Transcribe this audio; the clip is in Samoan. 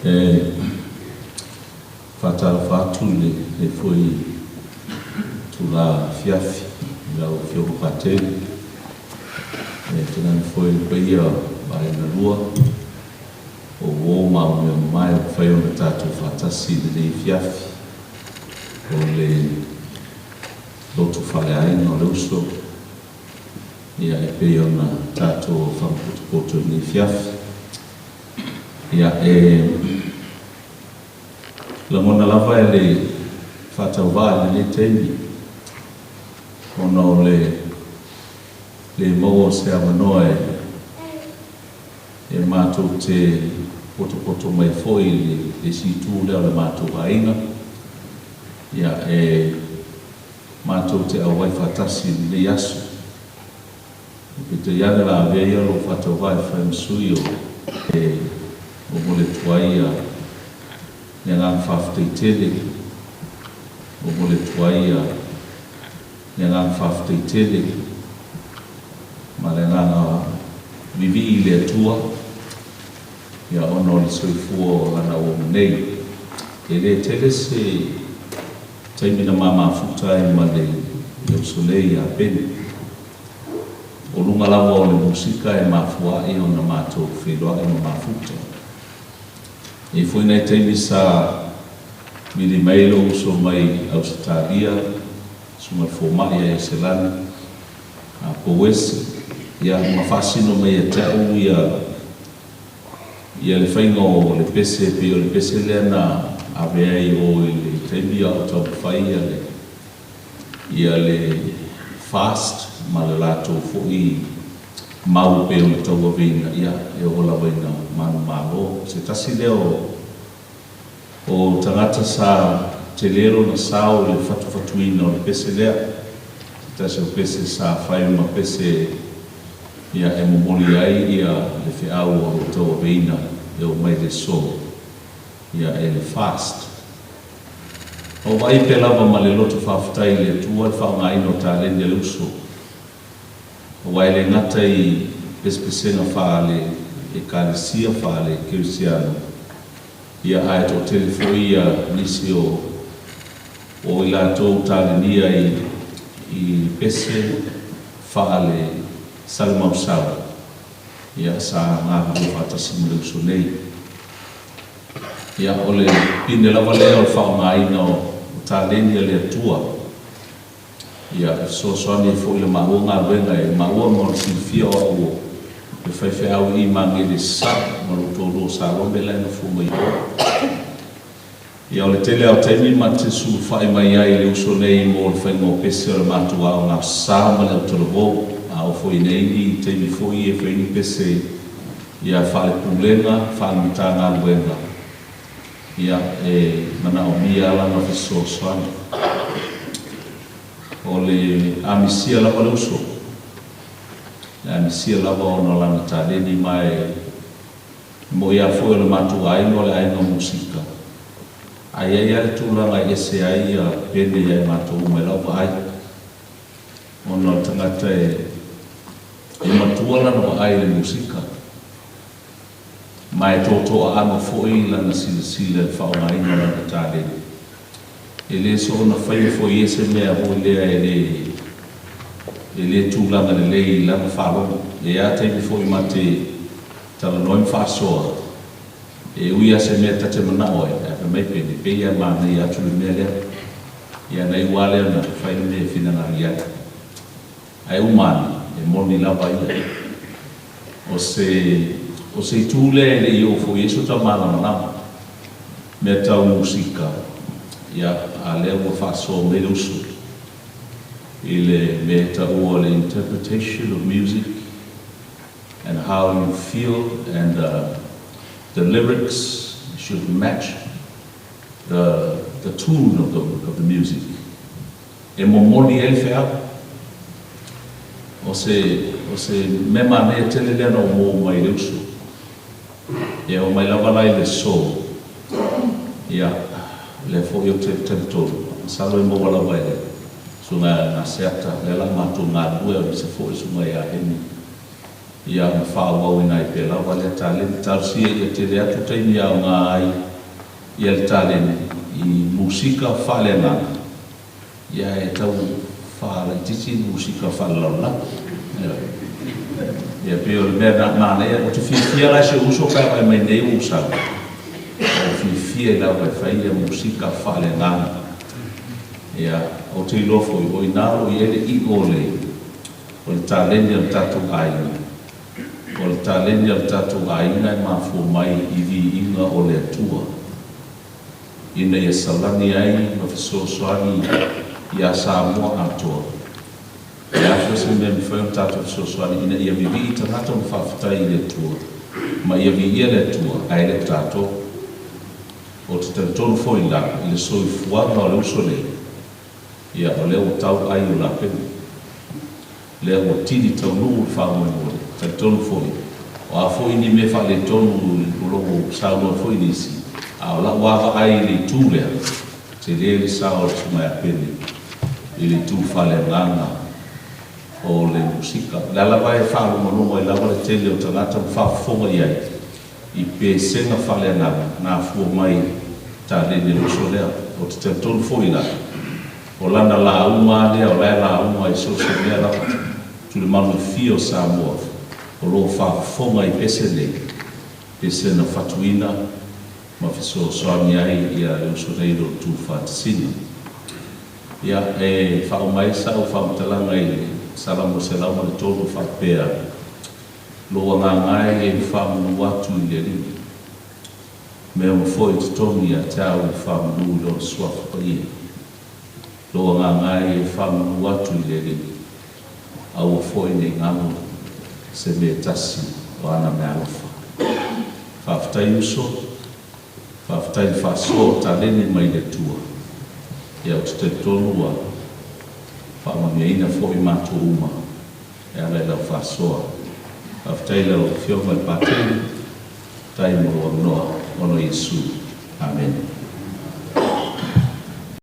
E faatalofa atu i lenei foi itula afiafi i lau Afioga Patele, e tainane foi le paia o Aiga e Lua, o uo ma au mea mamae ua mafai ona tatou faatasi i lenei afiafi o le lotu faaleaiga o le uso ia e pei ona tatou aofaga potopoto i lenei afiafi. Ia e lagona lava e le faatauvaa i lenei taimi ona o le le maua o se avanoa e e matou te potopoto mai foi i le isi itu lea o le matou aiga, ia e matou te auai faatasi i lenei aso. Peitai ane o le a avea ia lou faatauvaa e fai ma sui o e momoli atu ai ia le agaga faafetai tele, momoli atu ai ia le agaga faafetai tele ma le agaga vivii i le Atua ia ona o le soifua o Lana auauna nei. E le tele se taimi na ma mafuta ai ma le uso nei ia Peni. O luga lava o le musika e mafua ai ona matou feiloai ma mafuta. E i ai foi nai taimi sa vili mai ai lou uso mai Ausetalia, Susuga i le Fomai ia Eselani Pouesi, ia ma faasino mai ia te au ia ia le faiga o le pese e pei o le pese lea na ave ai i o i le taimi a o taumafai ia le ia le fast ma le latou foi mau pei ona tauaveina, ia, e oo lava ina manumalo. Se tasi lea o o tagata sa tele lona sao i le fatufatuina o le pese lea, se tasi o pese sa fai ma pese ia e momoli ai ia le feau o lo o tauaveina e oo mai le aso, ia e le fast. Ua vaai pea lava ma le loto faafetai i le Atua le faaaogaina o taleni a le uso, aua e le gata i pesepesega faale Ekalesia, faale Kerisiano, ia ae toatele foi ia nisi o o i latou talenia i i pese faale Salemausau, ia sa galulue faatasi ma le uso nei. Ia, o le pine lava lea o le faaaogaina o taleni a le Atua, ia, e fesoasoani ai foi i le maua galuega e maua ma o le silafia o au o le faifeau i Magele Sasae ma lou toalua o Salome la e nofo mai o. Ia, o le tele lava o taimi ma te sulufai mai ai i le uso nei mo le faiga o pese o le matou aoga sa ma le autalavou. A oo foi nei ni taimi foi e fai ni pese ia faale-Pulega, faale-Matagaluega, ia, e manaomia lava lana fesoasoani. O le amisia lava le uso, le amisia lava ona o lana taleni ma e mo'i lava foi o le matou aiga o le aiga musika. Ae i ai lava le tulaga e ese ai ia pene ia i matou uma i lau vaai, ona o le tagata e E matua lana vaai i le musika, ma e tootooaano foi lana silasila i le faaaogaina o lana taleni. E le soona faia foi ia se mea foi lea e le e le tulaga lelei i lana faalogo. E i ai lava taimi foi ma te talanoa ai ma faasoa, e ui lava se mea ta te manao ai, ae fai mai pele, pei lava e manaia atu le mea lea. Ia ona iu lava lea ona fai le mea e finagalo i ai. Ae uma ane, e moni lava ia. O se, o se itu lea e le i oo foi i ai so ta malamalama. Mea tau musika, ia, a lea ua faasoa mai le uso i le mea e taua o le interpretation of music and how you feel and the lyrics should match the, the tune of the, of the music. E momoli ai le feau. O se, o se mea manaia tele lea na ou maua mai i le uso. E oo mai lava la i le aso, ia, lea foi ou te talitonu, masalo e maua lava e le Susuga ia Gaseata, lea la matou galulue aemaise foi le Susuga ia Hemi. Ia, ma faaauauina ai pea lava lea taleni. Talosia ia tele atu taimi e aoga ai ia le taleni i musika faaleagaga, ia ae tau faalaitiiti le musika faalelalolagi. Ioe. Ia pei o le mea na manaia, ou te fiafia la i si ou uso pe a vaai mai nei ua ou sau, ua ou fiafia ai lava e fai ia musika faaleagaga. Ia, ou te iloa foi o i ina o lo o i ai le io o le O le taleni a le tatou aiga. O le taleni a le tatou aiga e mafua mai i viiga o le Atua, ina ia salani ai ma fesoasoani iā Samoa atoa. O le a foi se mea e mafai ona tatou fesoasoani ina ia vivii tagata ma faafetai i le Atua, ma ia viia le Atua, ae le o tatou. Ou te talitonu foi la i le soifuaga o le uso nei, Ia, o lea ua tau ai o lapega. Lea ua tili taunuu le faamoemoe. Talitonu foi, o a foi ni mea faaletonu o lo o saunoa foi nisi, a o lau lava vaai i le itu lea, tele le sao o le Susuga ia Pele i le itu faaleagaga o le musika. O lea lava e faalogologo ai lava le tele o tagata ma faafofoga i ai i pesega faaleagaga na afua mai i taleni a le uso lea. Ou te talitonu foi la, o lana lauga lava lea o la e lauga i so o se mea lava, tulimanu e fia o Samoa o lo o faafofoga i pese nei, pese na fatuina ma fesoasoani ai ia le uso nei i lona tuufaatasiga. Ia, e faauma ai sau faamatalaga i le Salamo 103 faapea, Lou agaga e i faamanu atu i le Alii. Mea uma foi totogi ia te au i faamanu i Lona Suafa Paia. Lou agaga e i faamanu atu i le Alii. Aua foi nei galo se mea e tasi o ana meaalofa. Faafetai uso, faafetai le faasoa o taleni mai le Atua. Ia ou te talitonu ua faamanuiaina foi matou uma. E ala i lau faasoa. Faafetai i lau Afioga i le Patele, faafetai mo lou avanoa, ona o Iesu. Amene.